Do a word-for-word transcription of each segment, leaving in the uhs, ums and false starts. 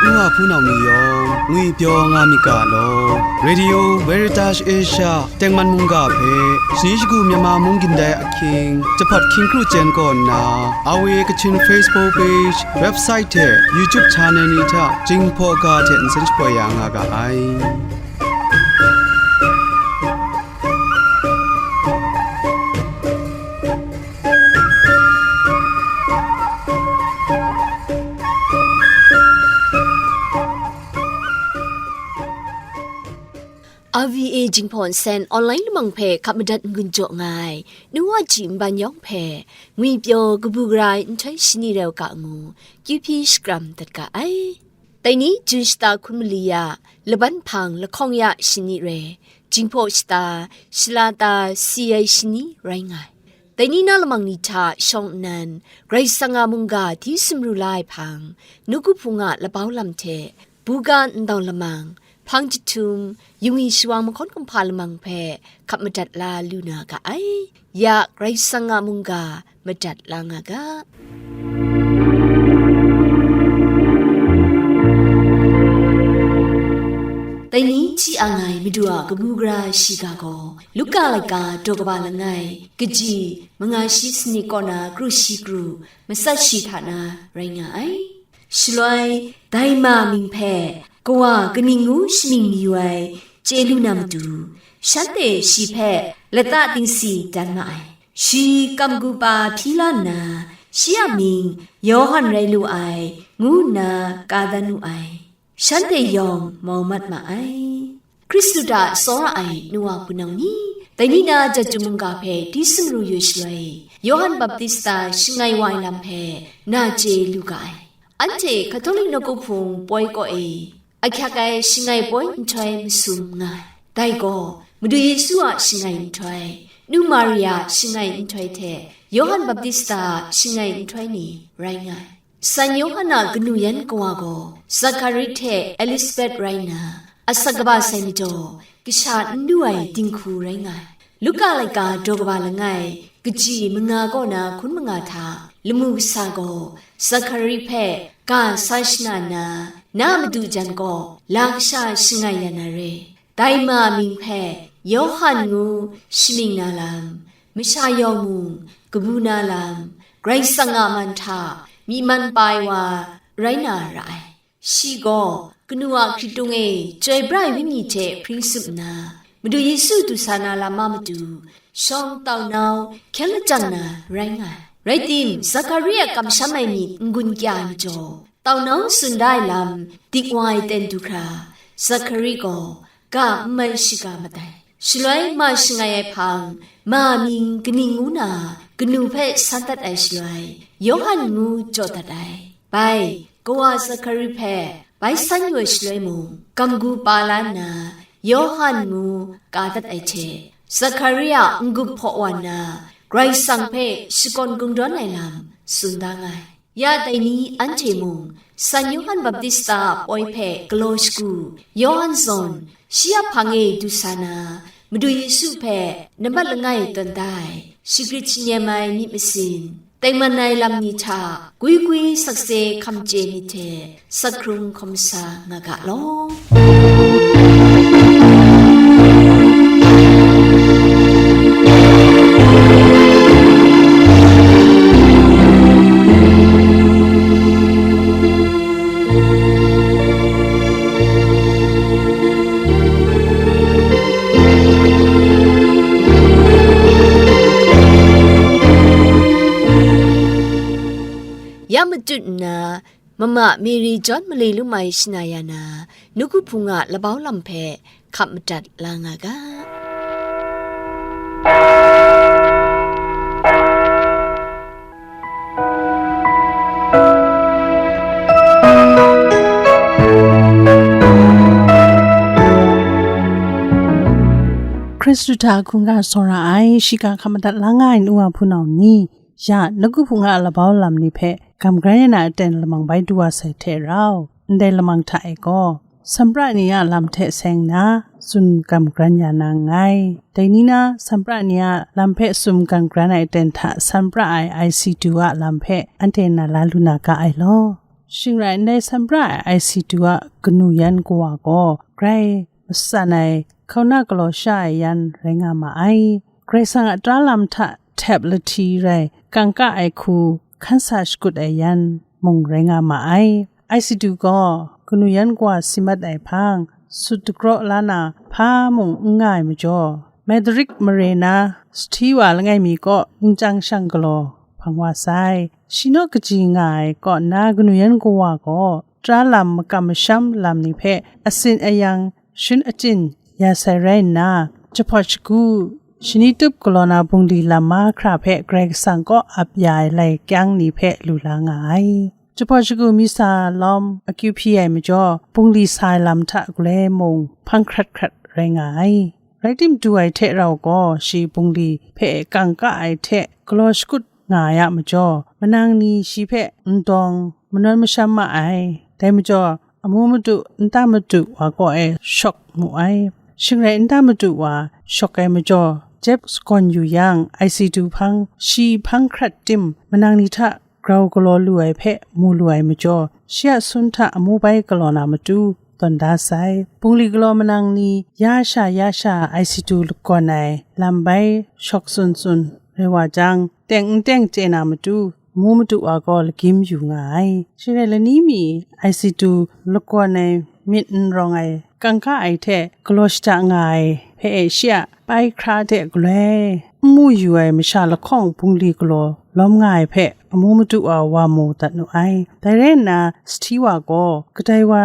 Nwa hpunau ni yawng ngwipyaw nga myit ga law. Radio Veritas Asia tengman mungga hpe shani shagu Myanmar mung gindai ahkying, jahpawt hkying kru chyen kaw nna, R V A Kachin Facebook page, website hte YouTube channel ni hta Jinghpaw ga hte nsen shapoi ya nga ga ai. R V A Jinghpaw Nsen online lamang hpe hkap madat n-gun jaw nga ai, nu wa ji nban yawng hpe, ngwipyaw kabu gara ai nhtoi shani rau ga ngu, kyu hpyi shakram dat ga ai. Dai ni, Jun shata hkun mali ya, laban hpang lahkawng ya shani rai, Jinghpaw shata, shalata si ai shani rai nga ai. Dai ni na lamang ni hta shawng nnan, Karai Kasang a mungga hti sumru la ai hpang, nawku hpung a labau lam hte, buga ndau lamang, hpang jahtum, yungwi shawang mahkawn kumhpa lamang hpe hkap madat la lu na ga ai. Ya Karai Kasang a mungga madat la nga ga. Dai ni hti ang ai Madu a kabu gara shiga gaw, Luka laika daw kaba langai, kaji manga shi sanit kaw na kru shi kru, matsat shi hta na rai nga ai. Shaloi, dai ma mying hpe kawa kaning ngu shamying mayu ai chye lu na matu, shanhte shi hpe lata dingsi dan ma ai. Shi kamgu pa hpyi la nna, shi a mying Yawhan rai lu ai, ngu nna ka dan wu ai. Shanhte yawng mau mat ma ai. Hkristu hta tsawra ai nu wa hpunau ni, dai ni na Jahtum mungga hpe hti sumru yu shaloi, Yawhan Baptista shangai wa ai lam hpe na chye lu ga ai. Anhte Hkatolik nawku hpung poi kaw e, ahkyak ai shangai poi nhtoi masum nga ai. Dai gaw, Madu Yesu a shangai nhtoi, nu Maria shangai nhtoi hte Yawhan Baptista a shangai nhtoi ni rai nga ai. San Yawhan a kanu yan kawa gaw Zakari hte Elisabet rai nna, asak kaba sai majaw, kasha n lu ai dinghku rai nga ai. Luka laika daw kaba langai, kaji manga kaw na hkun manga hta, lamu kasa gaw Zakari hpe ga sa shana nna, na madu jan kaw la kasha shangai ya na re. Dai ma mying hpe Yawhan ngu shamying na lam, masha yawng mung kabu na lam, Karai Kasang a man hta myi man pa ai wa rai na ra ai. Shi gaw kanu a hkritung e Chyoi Pra ai Wenyi hte hpring tsup nna, Madu Yesu du sa na lam a matu, shawng tau nau hkyen lajang na rai nga ai. Rai tim, Zakari a kamsham ai myit n-gun kya ai majaw, tau nau tsun da ai lam dik wa ai ten du hkra, Zakari gaw ga n mai shiga mat ai. Shaloi ma shangai ai hpang, ma mying kaning ngu na kanu hpe san dat ai shaloi, Yawhan ngu jaw dat ai. Bai, kawa Zakari hpe bai san yu ai shaloi mung, kamgu pa la nna, Yawhan ngu ka dat ai hte, Zakari a n-gup hpaw wa nna, Karai Kasang hpe shakawn kungdawn ai lam tsun da nga ai. Ya dai ni anhte mung, San Yawhan Baptista a poi hpe galaw shagu, Yawhan zawn, shi a hpang e du sa na, Madu Yesu hpe nambat langai tawn da ai, shagrit shingnyem ai myit masin, tengman ai lam ni hta gwi gwi sakse hkam chye myit hte, sak hkrung hkawm sa nga ga law. Ya matut nna, Mama Mary John Mali Lum Ai shana ya na, nawku hpung a labau lam hpe hkap madat la nga ga. Hkristu hta hkungga tsawra ai, shiga hkap madat la nga ai nu wa hpunau ni, ya nawku hpung a labau lam ni hpe gam grai na aten lamang bai du wa sai hte rau, ndai lamang hta e gaw, sanpra ni a lam hte seng nna, tsun gam grai ya na nngai. Dai ni na, sanpra ni a lam hpe tsun gam grai ai aten hta sanpra ai I C two a lam hpe anhte na la lu na ga ai law. Shing rai ndai, san pra ai I C two a kanu yan kawa gaw grai matsan ai, hkauna galaw sha ai yan rai nga ma ai. Karai Kasang a tara lam hta htep lahti rai kangka ai hku hkan sa shakut ai yan mung rai nga ma ai. I C two gaw kanu yan kawa si mat ai hpang, sut dagraw la na hpa mung n nga ai majaw, Madrid mare na sahti wa langai mi kaw ningchyang shang galaw hpang wa sai. Shi naw kaji nga ai kaw nna kanu yan kawa gaw tara lam makam masham lam ni hpe asin ayang shin achyin ya sai rai nna, jahpawt shagu, shani tup galaw na bungli lam mahkra hpe Karai Kasang kaw ap ya ai lai kyang ni hpe lu la nga ai. Jahpawt shagu misa lawm akyu hpyi ai majaw, bungli sa ai lam hta galoi mung hpang hkrat hkrat rai nga ai. Rai tim, du ai hte rau gaw shi bungli hpe kangka ai hte galaw shakut nga ai a majaw, manang ni shi hpe n dawng manawn masham ma ai. Dai majaw, amu madu nta madu wa kaw e shawk mu ai. Shing rai nta madu wa shawk ai majaw, jep sagawn yu yang, I C two hpang, shi hpang hkrat tim manang ni hta grau galaw lu ai hpe mu lu ai majaw, shi a sun hta amu bai galaw na matu tawn da sai. Bungli galaw manang ni ya sha ya sha I C two lagawn ai lam bai shawk tsun tsun rai wa jang, teng n teng chye na matu, amu madu wa gaw lagyim yu nga ai. Shing rai lani mi I C two lagawn ai myit n rawng ai kangka ai hte galaw shada nga ai hpe e shi a bai hkra de galoi n mu yu ai masha lahkawng bungli galaw lawm nga ai hpe amu madu wa wa mu dat nu ai. Dai rai nna, sahti wa gaw kadai wa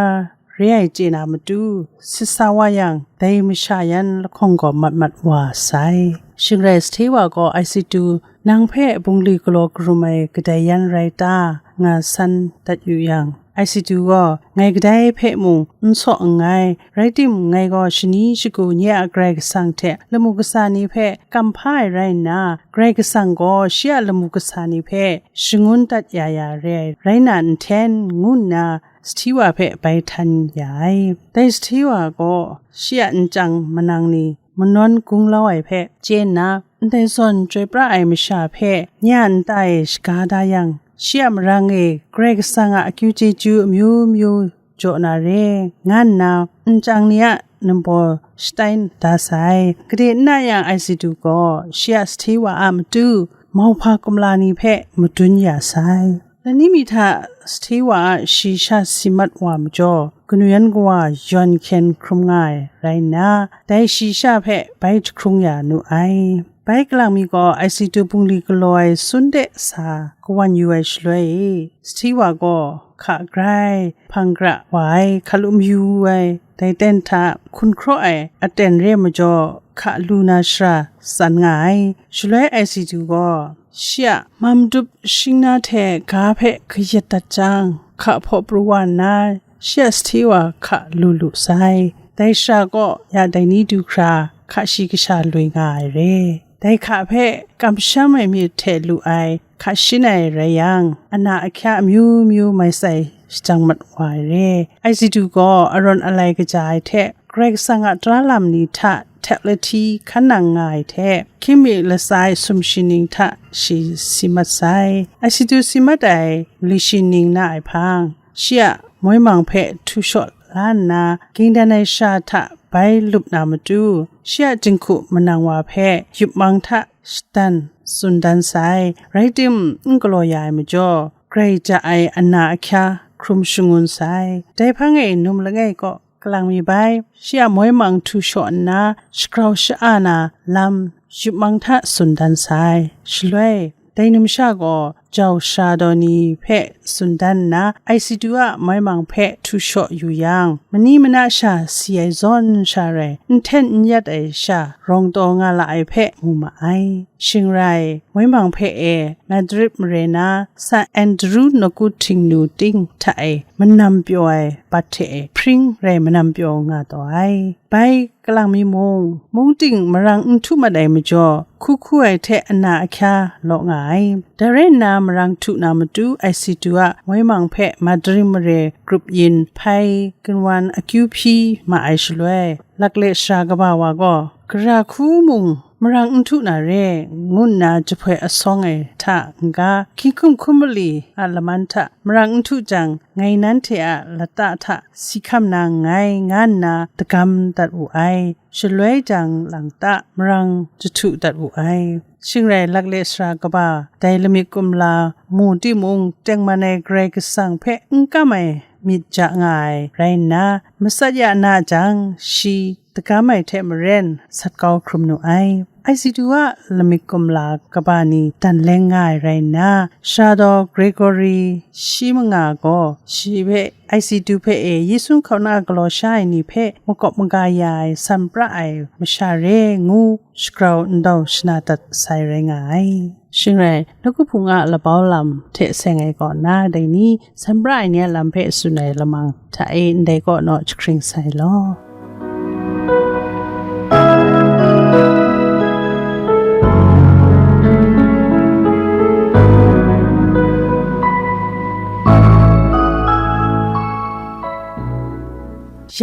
re ai chye na matu, sit sa wa yang, dai masha yan lahkawng gaw mat mat wa sai. Shing rai sahti wa gaw I C two, "Nang hpe bungli galaw karum ai kadai yan rai ta?" nga san dat yu yang, I C two gaw, "Ngai kadai hpe mung n saw nngai, rai tim, ngai gaw shani shagu nye a Karai Kasang hte lamu kasa ni hpe kam hpa ai rai nna, Karai Kasang gaw shi a lamu kasa ni hpe shangun dat ya ya re ai rai na nhten," ngu nna sahti wa hpe bai htan ya ai. Dai sahti wa gaw shi a nchyang manang ni manawn gunglau ai hpe chye nna, ndai zawn chyoi pra ai masha hpe nye a nta e shaga da yang, shi a marang e Karai Kasang a akyu chyeju amyu myu jaw na re, nga nna nchyang ni a ningbaw shatai da sai. Gade n na yang, I C two gaw shi a sahti wa a matu mauhpa kumla ni hpe madun ya sai. Lani mi hta sahti wa a shi sha si mat wa majaw, kanu yan kawa yawn hkyen hkrum nga ai rai nna, dai shi sha hpe bai jahkrung ya nu ai. Bai kalang mi gaw I C two bungli galaw ai sun de sa kawan yu ai shaloi e, sahti wa gaw hka grai, hpang gra wa ai, hka lum yu ai, dai ten hta hkun hkraw ai aten re majaw, hka lu na shara tsan nga ai. Shaloi I C two gaw shi a mam dup shingna hte ga hpe kayat dat jang, hka hpaw pru wa nna, shi a sahti wa hka lu lu sai. Dai shara gaw ya dai ni du hkra hka shi kasha lui nga ai re. Dai hka hpe kamsham ai myit hte lu ai hka shin ai rai yang, ana ahkya amyu myu mai sai shajang mat wa ai re. I C two gaw arawn alai kaja ai hte, Karai Kasang a tara lam ni hta htep lahti hkan nang nga ai hte, hkying mi latsa ai sum shi ning hta shi si mat sai. I C two si mat ai mali shi ning na ai hpang, shi a moi mang hpe htu shaw la nna, ging dan ai sha hta bai lup na matu, shi a jinghku manang wa hpe yup mang hta shadan tsun dan sai. Rai tim, n galaw ya ai majaw, grai ja ai ana ahkya hkrum shangun sai. Dai hpang e num langai kaw kalang mi bai, shi a moi mang htu shaw nna, shagrau sha-a na lam yup mang hta tsun dan sai. Shaloi, dai numsha gaw jau sara daw ni hpe tsun dan nna, I C two a moi mang hpe htu shaw yu yang, mani mana sha si ai zawn sha rai, n hten n yat ai sha rawng taw nga la ai hpe mu ma ai. Shing rai, moi mang hpe e Madrid mare na San Andrew nawku htingnu ting hta e manam pyaw ai bat hte e hpring rai manam pyaw nga taw ai. Bai kalang mi mung, mung ting marang n htu mat ai majaw, hku hku ai hte ana ahkya law nga ai. Dai rai nna, marang htu na matu I C two a moi mang hpe Madrid mare grup yin hpai ginwan akyu hpyi ma ai shaloi, lakle sara kaba wa gaw, gara hku mung marang n htu na re, ngu nna jahpoi asawng ai hta n-ga, hkying hkum hkum mali a laman hta marang n htu jang, ngai nanhte a lata hta si hkam na nngai, nga nna dagam dat wu ai. Shaloi jang lang ta marang jahtu dat wu ai. Shing rai, lakle sara kaba dai lamik kumla mu timung, tengman ai Karai Kasang hpe n kam ai myit ja nga ai rai nna, matsat ya na jang, shi dagam ai hte maren sat kau hkrum nu ai. I C D U a lamik kumla kaba ni dan leng nga ai rai nna, Shadaw Gregory shi manga gaw shi hpe I C D U hpe e Yesu hkauna galaw sha ai ni hpe makawp maga ya ai, san pra ai masha re ngu shagrau ndau shana dat sai rai nga ai. Shing rai, nawku hpung a labau lam hte seng ai kaw na, dai ni san pra ai ni a lam hpe tsun ai lamang hta e ndai kaw naw jahkring sai law.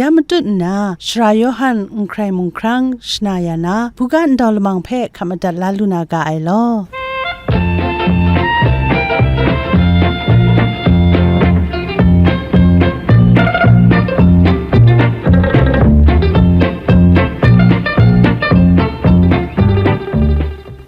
Ya matut nna, Sara Yawhan n hkrai mung hkrang shana ya na, buga ndau lamang hpe hkap madat la lu na ga ai law.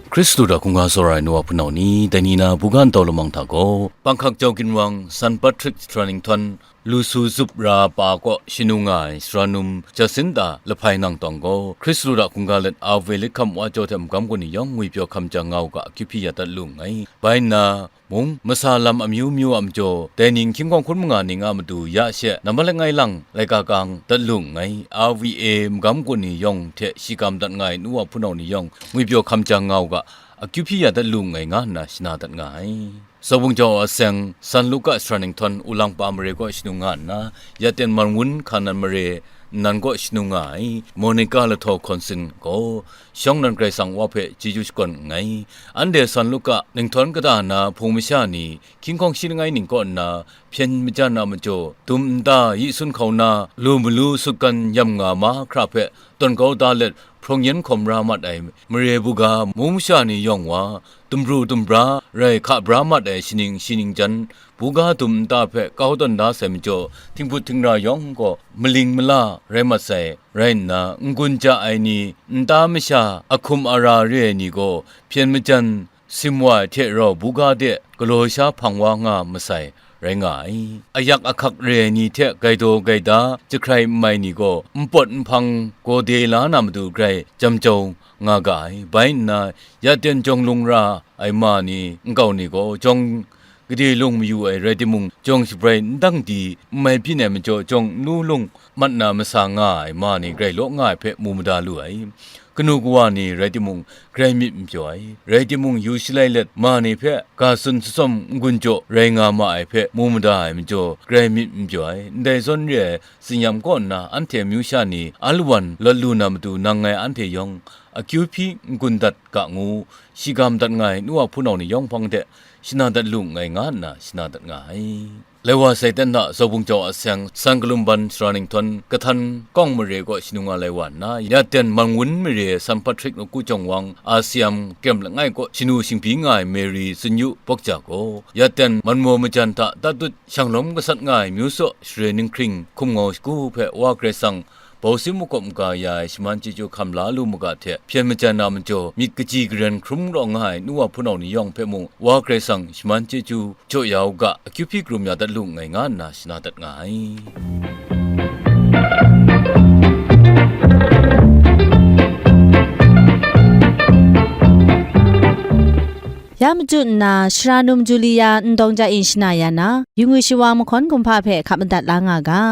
Hkristu hta hkungga tsawra ai nu wa hpunau ni, dai ni na buga ndau lamang hta gaw, Panghkak jau ginwang San Patrick Shanington, Lu su zup ra pa kaw shanu nga ai sara num Jacinta Lahpai Nangtawng gaw, Hkristu hta hkungga let Ave let hkam wa jaw hte magam kaw ni yawng ngwipyaw hkam jang nga u ga, akyu hpyi ya dat lu nngai. Bai nna mung, masa lam amyu myu a majaw, dai ning hkying hkawng hkun manga ning a matu ya she nambat langai lang laika kang dat lu nngai. Ave magam kaw ni yawng hte shi kam dat nga ai nu wa hpunau ni yawng ngwipyaw hkam jang nga u ga, akyu hpyi ya dat lu nngai, nga nna shana dat nga ai. Zaubung jau a seng, San Luka Shanington, Ulangpa mare kaw shanu nga nna, Yaten Manwun Hkanan mare nnan kaw shanu nga ai, Monica Lahtaw Hkawnsin gaw, shawng nan Karai Kasang wa hpe chyeju shakawn nngai. Anhte San Luka ninghtawn kata na hpung masha ni, hkying hkawng shi langai ning kaw nna, hpyen majan a majaw, dum nta, yi sun hkauna, lu malu sutgan yam nga mahkra hpe tawn kau da let, hprawng yen hkawm ra mat ai mare buga, mung masha ni yawng wa, dumru dumbra rai hka bra mat ai shaning shi ning jan, buga dum nta hpe kau tawn da sai majaw, htinghput htingra yawng gaw maling mala rai mat sai, rai nna, n-gun ja ai ni, nta masha ahkum ara re ai ni gaw, hpyen majan, sim wa ai hte rau buga de galaw sha hpang wa nga masai rai nga ai. Ayak ahkak re ai ni hte gaidaw gaida jahkrai n mai ni gaw npawt nhpang gaw de la na matu grai jam jau nga ga ai. Bai nna, ya ten jawng lung ra ai ma ni nkau ni gaw jawng gade lung mayu ai rai timung, jawng shabrai n dang di n mai byin ai majaw, jawng n lu lung mat na masa nga ai ma ni grai law nga ai hpe mu mada lu ai. Kanu kawa ni rai timung, grai myit n pyaw ai. Rai timung, yu shalai let ma ni hpe ga tsun shatsawm n-gun jaw rai nga ma ai hpe mu mada ai majaw, grai myit n pyaw ai. Ndai zawn re ai tsinyam kaw nna, anhte amyu sha ni alawan lawt lu na matu nang ngai anhte yawng akyu hpyi n-gun dat ga ngu, shi gam dat nga ai nu wa hpunau ni yawng hpang de shana dat lu nngai, nga nna shana dat nga ai. Lai wa sai ten hta, Zaubung jau a seng, San Kalumban sara ninghtawn, kahtan kawng mare kaw shanu nga lai wa nna, ya ten Manwun mare San Patrick nawku jawng wang, Asiam krem langai kaw shanu shingbyi nga ai Mary Tsun Yu Bawkja gaw, ya ten manmaw majan hta tatut shanglawm gasat nga ai myu saw share ninghkring hkum ngau shagu hpe Wa Karai Kasang bau sim makawp maga ya ai shaman chyeju hkam la lu maga hte, hpyen majan na majaw, myit kaji karen hkrum raw nga ai nu wa hpunau ni yawng hpe mung, Wa Karai Kasang shaman chyeju jaw ya u ga, akyu hpyi karum ya dat lu nngai, nga nna shana dat nga ai. Ya machyu nna, Sara num Julia n dawng ja in shana ya na, yu ngwi shawa mahkawn kumhpa hpe hkap madat la nga ga.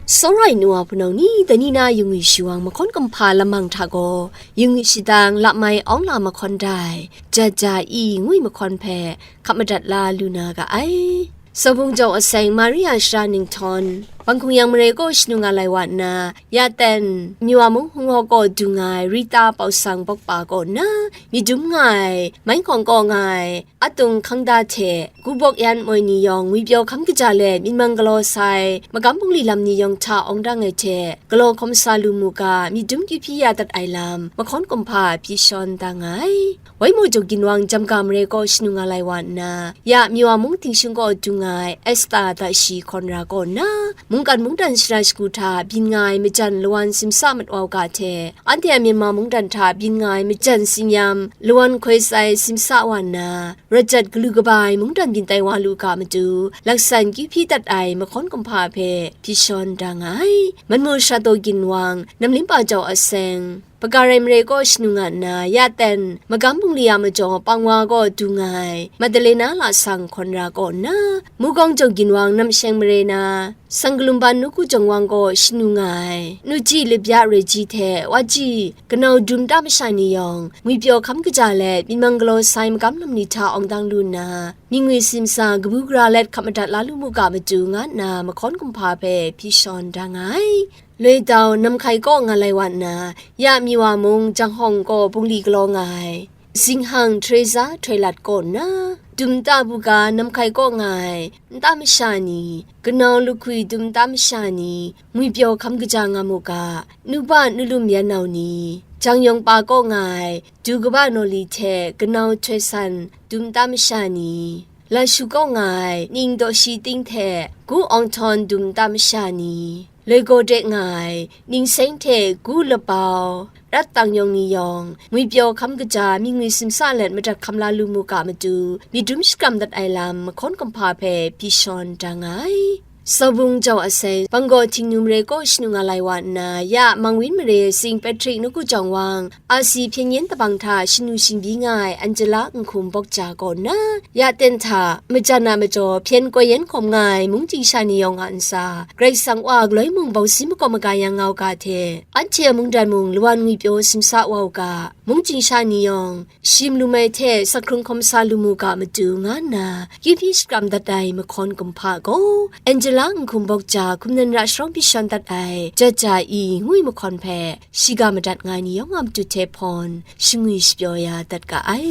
Sawrai nu wa hpunau ni, dai ni na yu ngwi shawang mahkawn kumhpa lamang hta gaw, yu ngwi shadang lamai awng la mahkawn dai, ja ja i ngwi mahkawn hpe hkap madat la lu na ga ai. Sabung jau aseng Maria shara ninghtawng, Bang hkung yang mare kaw shanu nga lai wa nna, ya ten, Miwa mung hung hawk kaw dung ai Rita Pausang Bawkpa kaw nna, myit dum nga ai, mai hkawng kaw nga ai, atung hkangda hte, Gu Bawk Yan moi ni yawng ngwipyaw hkam kaja let myit mang galaw sai, magam bungli lam ni yawng hta awng dang ai hte, galaw hkawm sa lu mu ga, myit dum kyu hpyi ya dat ai lam, mahkawn kumhpa pyi shawn da nga ai. Waimu Jaw Ginwang Jamga mare kaw shanu nga lai wa nna, ya Miwa mung tingshung kaw dung ai Esta Dashi Hkawn ra kaw nna, mungkan mungdan shara shagu hta byin nga ai majan lawan simsa mat wa u ga hte, anhte a Myanmar mungdan hta byin nga ai majan tsin-yam lawan hkoi tsai simsa wa nna, rawt jat galu kaba ai mungdan byin tai wa lu ga matu, laksan kyu hpyi dat ai mahkawn kumhpa hpe pyi shawn da nga ai. Manmu Sharato Ginwang, Namlimpa Jau Aseng, Hpaga rai mare kaw shanu nga nna, ya ten, magam bungli a majaw pangwa kaw dung ai, Madalena Lasang Hkawn ra kaw nna, Mukawng Jaw Ginwang Namsheng mare na, Sangkalumban Nuku Jawng Wang kaw shanu nga ai, Nuji Libya Reji hte Waji Kanau Dum ta masha ni yawng, ngwipyaw hkam kaja let, myit mang galaw sai magam lam ni hta awng dang lu nna, myit ngwi simsa kabu gara let hkap madat la lu mu ga matu, nga nna mahkawn kumhpa hpe pyi shawn da nga ai. Loi dau Namhkai kaw nga lai wa nna, ya Miwa mung Janghawng kaw bungli galaw nga ai, Zinghang Teresa Htoi Lat kaw nna, dum nta buga Namhkai kaw nga ai nta masha ni, Kanau Luhkwi dum nta masha ni, ngwipyaw hkam kaja nga mu ga, Nuba Nulum Yan Nau ni, Jangyawng pa kaw nga ai, Du Kaba Naw Li hte Kanau Htoi San dum nta masha ni, Lashu kaw nga ai Ning Daw Shi Ting hte Gu Awng Htawn dum nta masha ni, Loigaw de nga ai Ning Seng hte Gu Lapau, Rat Tang Yawng ni yawng, ngwipyaw hkam kaja myit ngwi simsa let madat hkam la lu mu ga matu, myit dum shakram dat ai lam mahkawn kumhpa hpe pyi shawn da nga ai. Sawbung Jau Aseng, Banggaw Htingnu mare kaw shanu nga lai wa nna, ya Mangwin mare Saint Patrick Nuku Jawng Wang, A C hpyen yen tabang hta shanu shingbyi nga ai Angela Nhkum Bawkja kaw nna, ya ten hta, majan a majaw hpyen koi yen hkawm nga ai mungchying sha ni yawng a ntsa, Karai Kasang wa galoi mung bawng si makawp maga yang nga u ga hte, anhte a mungdan mung lawan ngwipyaw simsa wa u ga, mungchying sha ni yawng, shim lu mai hte sakhkrung hkawm sa lu mu ga matu, nga nna, kyu hpyi shakram dat ai mahkawn kumhpa gaw, Angela Nhkum Bawkja hkum nan ra sharawng pyi shawn dat ai, Jaja I ngwi mahkawn hpe, shiga madat nga ai ni yawng a matu hte hpawn, shangwi shapyaw ya dat ga ai.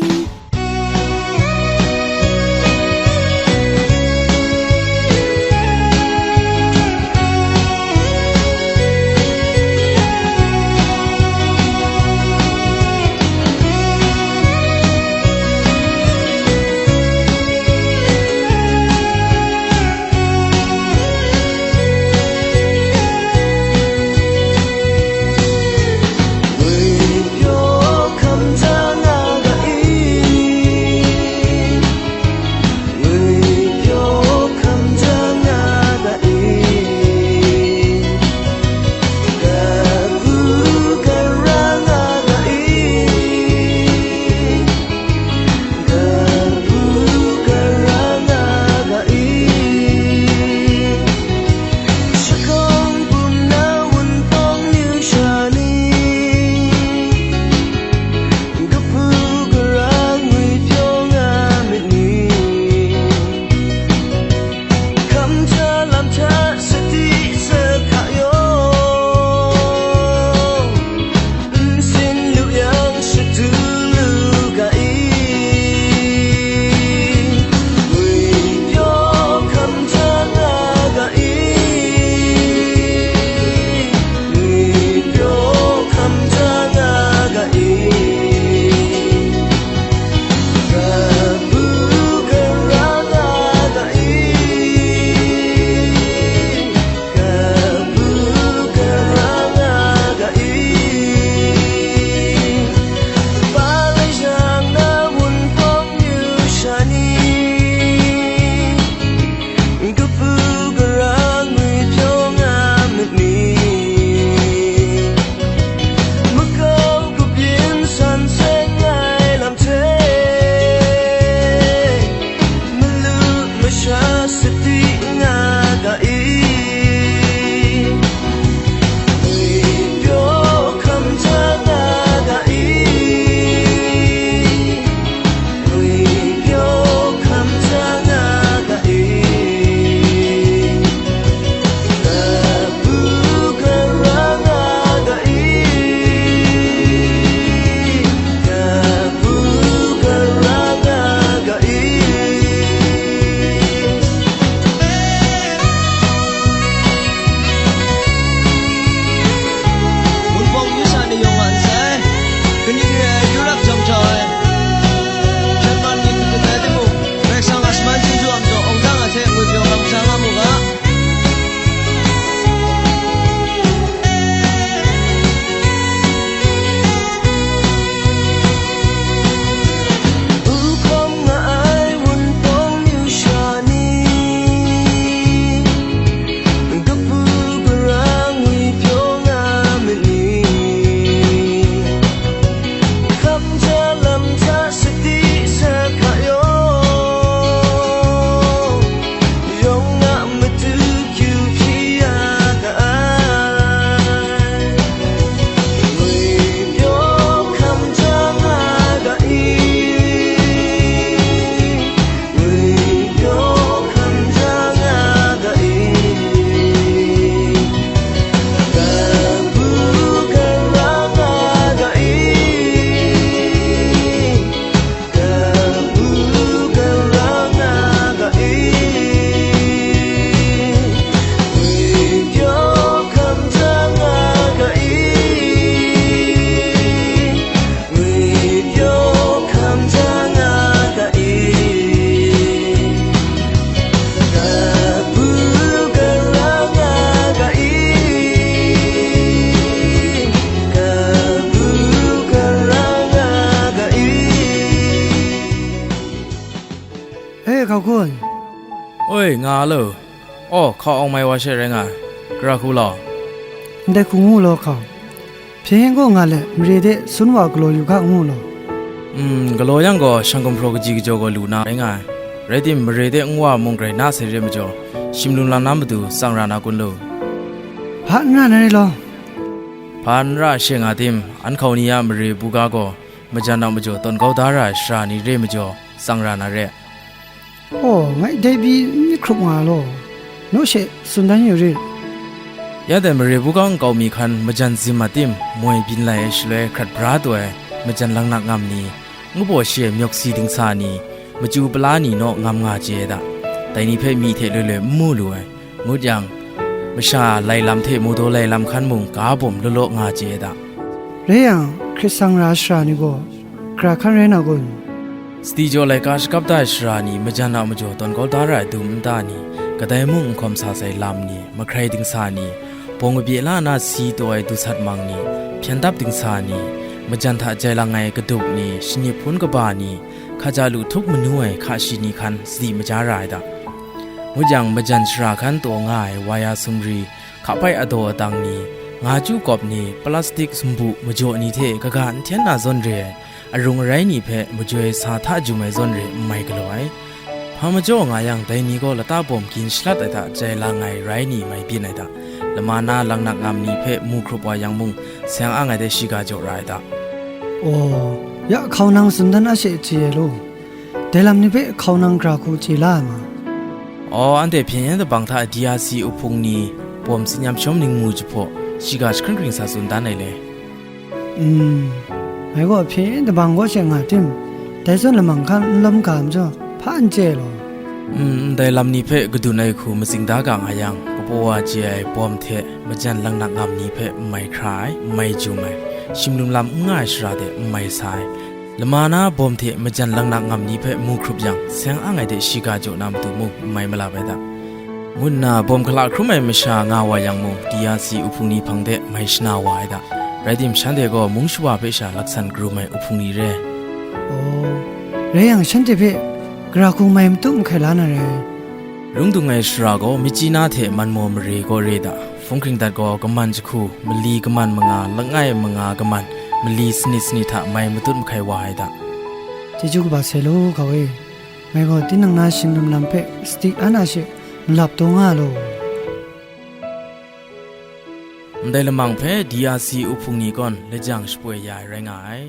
E, hkau kun. Oi, nga lo. Aw, hkau awng mai wa she rai nga ai. Gara hku law. Ndai hku ngu law hkau. Hpyen gaw nga let, mare de sun wa galaw yu ga ngu law. Mm, galaw yang gaw, shang gumhpraw kaji kajaw gaw lu na rai nga ai. Rai tim, mare de nwa mung grai na sai re majaw, shim lum lam na matu tsang ra na kun lu. Hpa n ra na re law. Hpa n ra she nga tim, an hkau ni a mare buga gaw, majan a majaw tawn kau da ra ai shara ni re majaw, tsang ra na re. Aw, ngai dai pyi n myit hkrup nga law, naw she tsun dan yu rit. Ya dai mare buga nkau mi hkan majan zim a tim moi byin lai ai shaloi hkrat bra taw ai majan langnak ngam ni, ngu baw shi ai myawk si dingsa ni, machyu pala ni naw ngam nga chye ai da. Dai ni hpe myi hte loi loi n mu lu ai. Ngut yang, masha lai lam hte mawdaw lai lam hkan mung ga bawm law law nga chye ai da. Rai yang, hkrit sang ra ai shara ni gaw, gara hkan rai na kun? Sadi jaw laika shakap da ai shara ni, majan a majaw tawn kau da ra ai dum nta ni, kadai mung n hkawm sa sai lam ni, mahkrai dingsa ni, bawng kabye la na si taw ai dusat mang ni, hpyen dap dingsa ni, majan hta jai lang ai kaduk ni, shanip hpun kaba ni, hkaja lu htup manu ai hka shi ni hkan sadi maja ra ai da. Ngut yang, majan shara hkan taw nga ai waya sumri, hkapai adaw adang ni, nga chyu kawp ni, plastik sumbu majaw ni hte kaga n hten na zawn re ai, arung arai ni hpe majoi sa hta jum ai zawn re n mai galaw ai. Hpa majaw nga yang, dai ni gaw lata bawm gin shalat ai hta jai lang ai rai ni mai byin ai da. Lama na langnak ngam ni hpe mu hkrup wa yang mung, seng ang ai de shiga jaw ra ai da. Aw, ya hkau nang tsun dan a she chye ai law. Dai lam ni hpe hkau nang gara hku chye la ai ma? Aw, anhte hpyen yen dabang hta D R C uhpung ni bawm tsin yam shawm ningmu jahpaw, shiga jahkring hkring sa tsun dan ai le. Mm, ngai gaw hpyen yen dabang kaw she nga tim, dai zawn lamang hkan n lawm ga majaw, hpa n chye law. Mm, ndai lam ni hpe kadun ai hku matsing da ga nga yang, kapaw wa chye ai bawm hte majan langnak ngam ni hpe n mai hkra ai, n mai jum ai, shim lum lam n nga ai shara de n mai sa ai, lama na bawm hte majan langnak ngam ni hpe mu hkrup yang, seng ang ai de shiga jaw na matu mung n mai malap ai da, ngu nna bawm hkala hkrum ai masha nga wa yang mung, D R C uhpung ni hpang de mai shana wa ai da. Rai tim, shanhte gaw mung shawa hpe sha laksan karum ai uhpung ni re. Aw, rai yang, shanhte hpe gara hku mai matu mahkai la na rai. Lung dung ai shara gaw, Myitkyina hte Manmaw mare gaw re da. Hpung hkring dat gaw, kaman jahku, mali kaman manga, langai manga kaman, mali sanit sanit hta mai matut mahkai wa ai da. Chyeju kaba sai law, hkau e. Ngai gaw tinang na shim lum lam hpe sadi an a she malap taw nga law. Ndai lamang hpe D R C uhpung ni gaw lajang shapoi ya ai rai nga ai.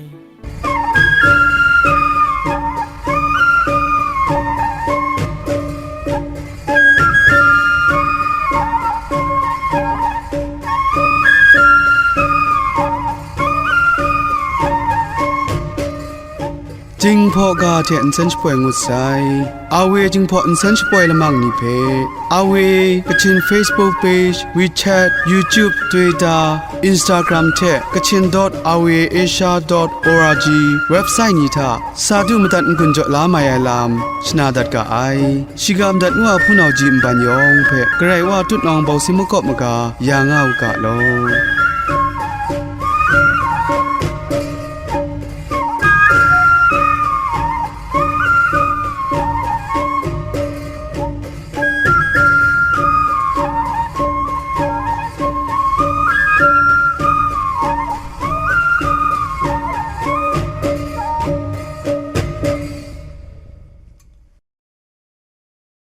Jinghpaw ga hte nsen shapoi ngut sai. Awe Jinghpaw nsen shapoi lamang ni hpe, Awe Kachin Facebook page, WeChat, YouTube, Twitter, Instagram hte Kachin dot awe asia dot org website ni hta sa du madat n-gun jaw la mai ai lam shana dat ga ai. Shiga madat ngu a hpunau ji nban yawng hpe Karai Wa tutnawng bawsi makawp maga ya nga u ga law.